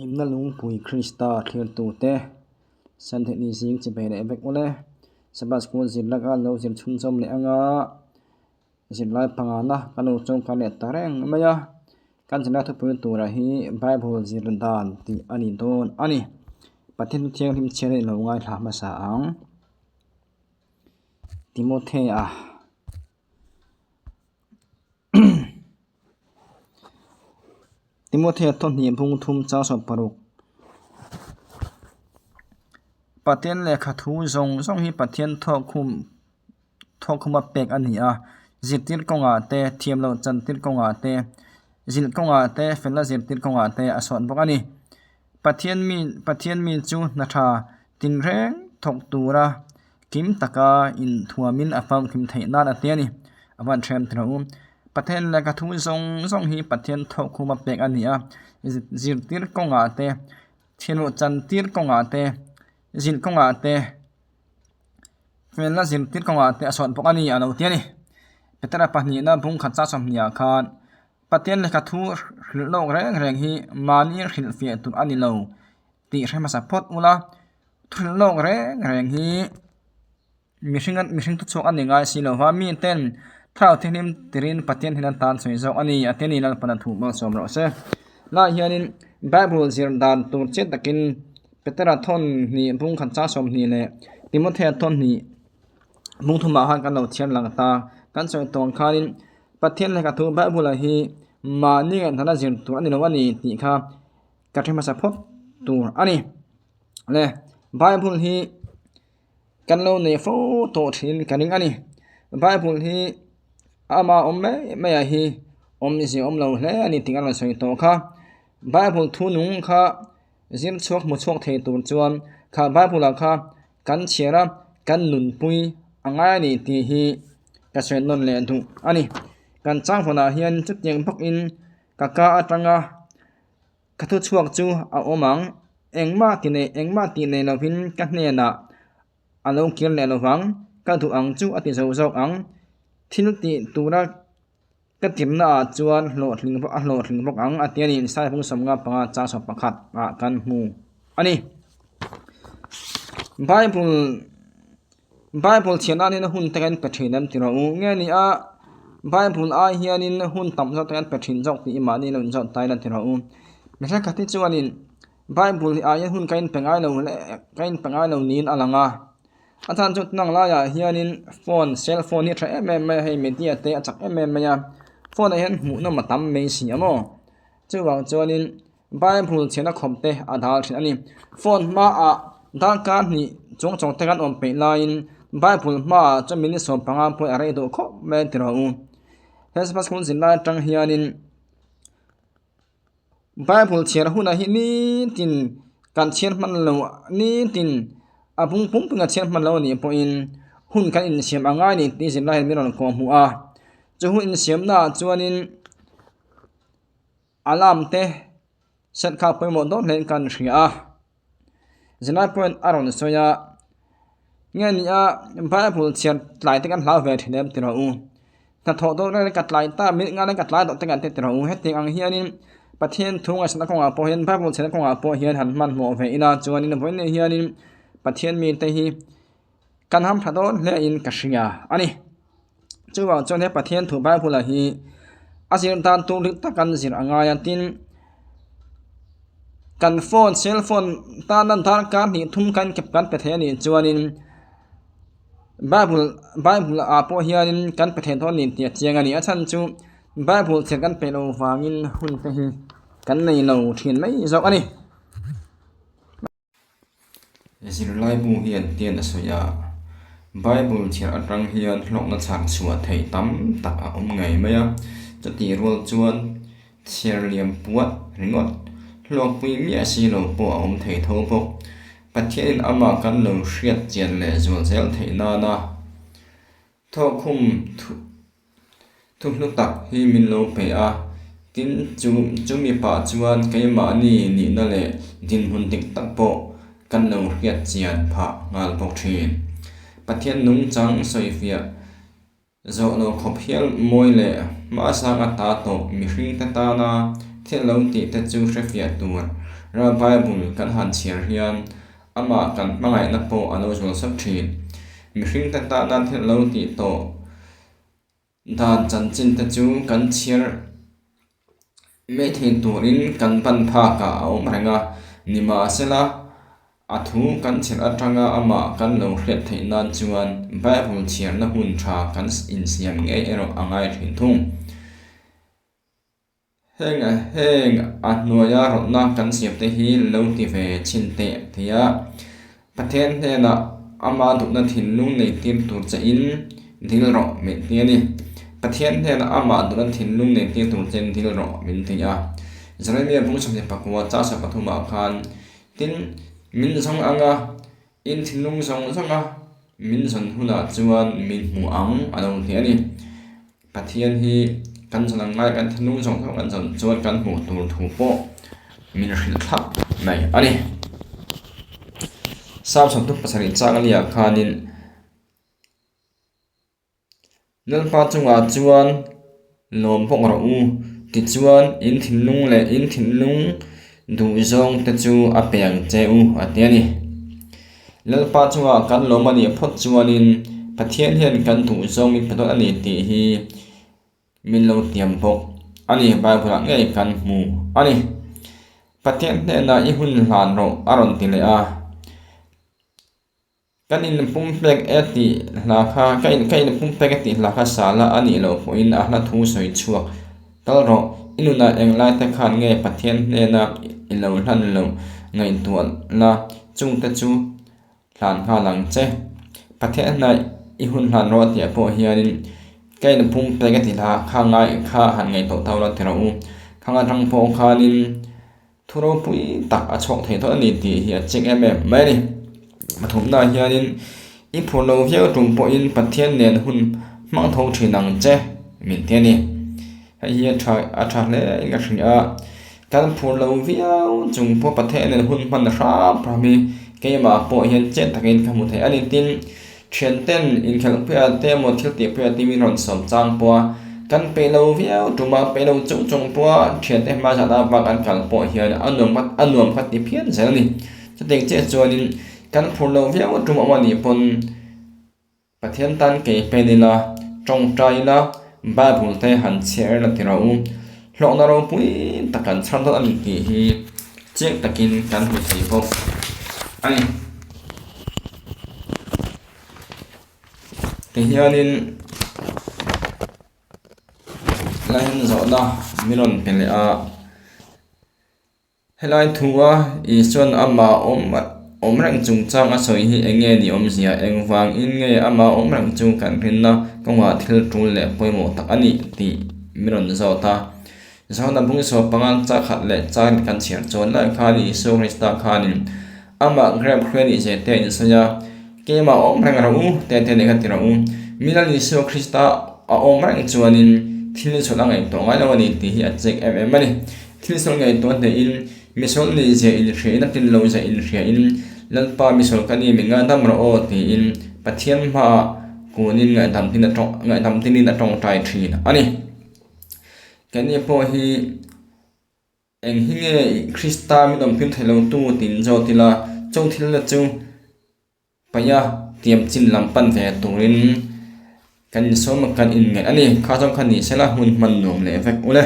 Himna lungpui Krista thirtute Santhehni zing chi bei leh vek ule. Sabbath School zirlak a lo zir chhunzawm leh anga zirlai pangana kan lo chawngkai leh ta reng mai a. Kan zirlai thupui tura hi Bible zir dan tih a ni dawn a ni. Pathian Thianghlim chhiar hi i lo ngaithla hmasa ang. Timothea. Timothea thawhnih bung thum chang 60 Pathian lehkha thu zawng zawng hi Pathian thawkkhum thawkkhuma pek a ni a, zirtir kawngah te, thiam loh chantir kawngah te, zilh kawngah te, felna zirtir kawngah te a sawt bawk a ni. Pathian mi Pathian mi chu hna tha tinreng thawk tura kim taka inthuamin a famkim theih nan a ti a ni. A van hrem tih rawh u. Pathian lehkha thu zawng zawng hi Pathian thawhkhuma pek a ni a, zirtir kawngah te, thianawh chantir kawngah te, zilh kawngah te, felna zirtir kawngah te a sawt bawk a ni a lo ti a ni. Petera pahnihna bungkhat chang 20 ah khan. Pathian lehkha thu hrilh lawk reng reng hi mahni hrilhfiah tur a ni lo tih hre hmasa phawt ula, thu hrilh lawk reng reng hi mihring mihring thu chhuak a ni ngai si lo va, mi ten thlarau thianghlim tirin Pathian hian an tan sawi zawk a ni a ti a ni Lalpan a thu malsawm rawh se. Lai hianin Bible zir dan tur chiah takin Petera thawn hnih bung khat chang 20 leh Timothea thawn hnih bung thumah khan kan lo chhiar lang ta, kan sawi tawn khanin Pathian lehkha thu Bible-ah hi mahni ngaihthana zir tur a ni lo a ni tih kha ka hre hmasa phawt tur a ni. Le Bible hi kan lo nei fo tawh thin ka ring a ni. Bible hi ama awm mai mai ah hi awmzia awm lo hle a ni tih ka rawn sawi tawh kha. Bible thu nung kha zir chhuak hmu chhuak thei tur chuan kha Bible ah kha kan chhiar a, kan nunpui a ngai a ni tih hi ka sawi nawn leh duh a ni. Kan changvawnah hian chutiang bawkin ka ka atanga ka thu chhuak chu a awm ang, engmah ti nei engmah tih nei lovin ka hnenah a lo kir leh lovang, ka duh ang chu a ti zo zawk ang, thil tih tura ka tirna ah chuan hlawhtling a hlawhtling bawk ang a ti a ni Saipung 55 chang 11 ah kan hmu a ni. Bible Bible chhiar nan hian hun te kan pe thin an ti rawh u nge ni a Bible ai hianin hun tam zawk te kan pe thin zawk tih mahni lo inzawt ta ila ti rawh u. Mi thenkhat hi chuanin Bible hi aiin hun ka inpe ngai lo leh ka inpe ngai lo niin a lang a. A chhan chu tunang laiah hianin phone cell phone hi a tha em em mai a hei media te a chak em em mai a phone ah hian hmuhnawm a tam mai si a maw chuvang chuanin bible chhiarna khawp te a dal thin a ni phone hmaah darkar hnih chung chawng te kan awm peih laiin bible hmaah chuan minute 15 pawh a rei duh khawp mai a ti rawh u he sabbath school zin lai atang hianin. Bible chhiar hunah hi nitin kan chhiar hman lo nitin a bung pum pum a chhiar hman lo anih pawhin hun kan insiam a ngai a ni tih zirlai hian min rawn kawh hmuh a chu hun insiamna ah chuanin alarm te set kha pawimawh dawn hle in kan hria a zirlai pawhin a rawn sawi a nge ni a Bible chhiar tlai te kan hlau ve thin em tih rawh u. Hnathawh dawn reng ka tlai ta minute nga reng ka tlai tawh te kan ti rawh u. Hetiang ang hianin Pathian thu ngaihsakna kawngah pawh hian Bible chhiarna kawngah pawh hian han hmanhmawh ve ila chuanin vawiin hianin Pathian mite hi kan ham tha dawn hle in ka hria a ni. Chuvang chuan he Pathian thu Bible ah hi a zir dan tur dik tak kan zir a ngai a tin kan phone cell phone tana darkar hnih thum kan kan pe thei a nih chuanin. Bible Bible ah pawh hianin kan pe thei dawn ni tih a chiang a ni a chhan chu Bible chhiar kan peih loh vangin hun te hi kan nei lo thin mai zawk a ni. Zirlai bu hian tian a sawi a, Bible chhiar atang hian hlawkna chhar chhuah theih tam tak a awm ngei mai a, chutih rual chuan chhiar liam puat ringawt hlawkpui miah si lo pawh a awm thei tho bawk. Pathianin amah kan lo hriat chian leh zual zel theih nana thawhkhum thu hlu tak hi min lo pe a, tin chu chumi pah chuan keimahni nihna leh dinhmun dik tak pawh kan lo hriat chian phah nghal bawk thin. Pathian nungchang sawifiah Zawh lo khawp hial mawi leh hmasang a ta tawh mihring te tana thil lo tih te chu hrefiah tur. Ra Bible kan han chhiar hian amah kan hmangaihna pawh a lo zual sap thin. Mihringte tana thil lo tih tawh dan chanchin te chu kan chhiar mai thei turin kan ban phakah a awm reng a, nimahsela a thu kan chhiar atanga amah kan lo hriat theih nan chuan Bible chhiarna hun tha kan insiam ngei erawh a ngai thin thung. Heng heng a hnuaia rawtna kan siamte hi lo ti ve chhin teh tia Pathian hnenah ama duhna thinlung nei tir tur chein dil rawh min ti a ni. Pathian hnenah ama duhna thinlung nei tir tur chein dil rawh min ti a. Jeremia bung 24 chasa pathumah khan, Tin, min zawng anga In thinlung zawng zawnga min zawn hunah chuan min hmu ang a lo ti a ni. Pathian hi kan zawn ang ngai kan thinlung zawng zawng kan zawn chuan kan hmuh tur thu pawh min hrilh thlap mai a ni. Psalm 27 chang a nia khanin Lalpa chungah chuan lawm bawk rawh u, tichuan in thinlung leh in thinlung duhzawng te chu a pe ang che u, a ti a ni. Lalpa chungah kan lawm a nih phawt chuanin Pathian hian kan duhzawng min pe dawn a ni tih hi min lo tiam bawk a ni, Bible ah ngei kan hmu a ni. Pathian hnenah i hun hlan rawh a rawn ti leh a. Kan inpumpek e tih hla kha ka in ka inpumpek e tih hla kha sa la a nih loh pawhin a hla thu sawi chhuak tal rawh. I nunah englai te khan nge Pathian hnena i lo hlan loh ngaihtuah la chungte chu hlan nghal ang che. Pathian hnenah i hun hlan rawh tih ah pawh hianin ka inpumpek e tih hla kha ngai kha han ngaihtuah tau la ti rawh u. Khang atang pawh khanin. Thu ropui tak a chhuak thei dawn a ni tih hi a chik em em mai a ni. Pathumnaah hianin i phur lo viau tum pawhin Pathian nen hun hmang tho thin ang che min ti a ni. Hei hi a tha a tha hle in ka hria a, kan phur lo viau chung pawh Pathian nen hun hman hram hram hi keimah pawh hian chet takin ka hmu thei a ni. Tin, Thianten inkhelhpuia te emaw thil tihpuia te min rawn sawm chang pawh a, kan peih lo viau tum a, peih lo chung chung pawh a thiante hma zat a bak an kal pawh hian a nuam kha a nuam kha ti phian zel a ni. Chutiang chiah chuanin kan phur lo viau tum awm a nih pawn Pathian tan kei pen ila, tawngtai ila, Bible te han chhiar ila ti rawh u. Hlawhna ropui tak kan chhar dawn a ni tih hi chiang takin kan hmu thei bawk a ni. Tihianin line zawhna min rawn pe leh a. Helai thua Isua'n amah awm awm reng chungchang a sawi hi eng nge ni awmzia? Engvangin nge amah awm reng chu kan rinna kawngah thil tul leh pawimawh tak a nih tih min rawn zawt a. Johana bungsaw panga chak khat leh chak kan chhiar chuan lai khan Isua Krista khanin amah grep hruai nih zia te a insawi a, Keimah awm reng rawh u, te te leh ka ti rawh u. Milan Isua Krista a awm reng chuanin thil chhawlh a ngaihtuah ngai lo a ni tih hi a chek em em a ni. Thil sawl ngaihtuah hnehin, misual nih zia inhriain a tlin lo zia inhriain, Lalpa misual ka ni min ngaidam rawh aw tiin Pathian hmaah kunin ngaihdam tin a tawng ngaihdam tinin a tawngtai thin a ni. Keini pawh hi eng hi nge Krista min awmhlim thei lo tu tiin zawt ila, chung thilna chu Paia tiam chin lam pan ve turin kan insawm a kan inngaih a ni. Kha zawng kha ni sela hmun hman nuam leh vek ule.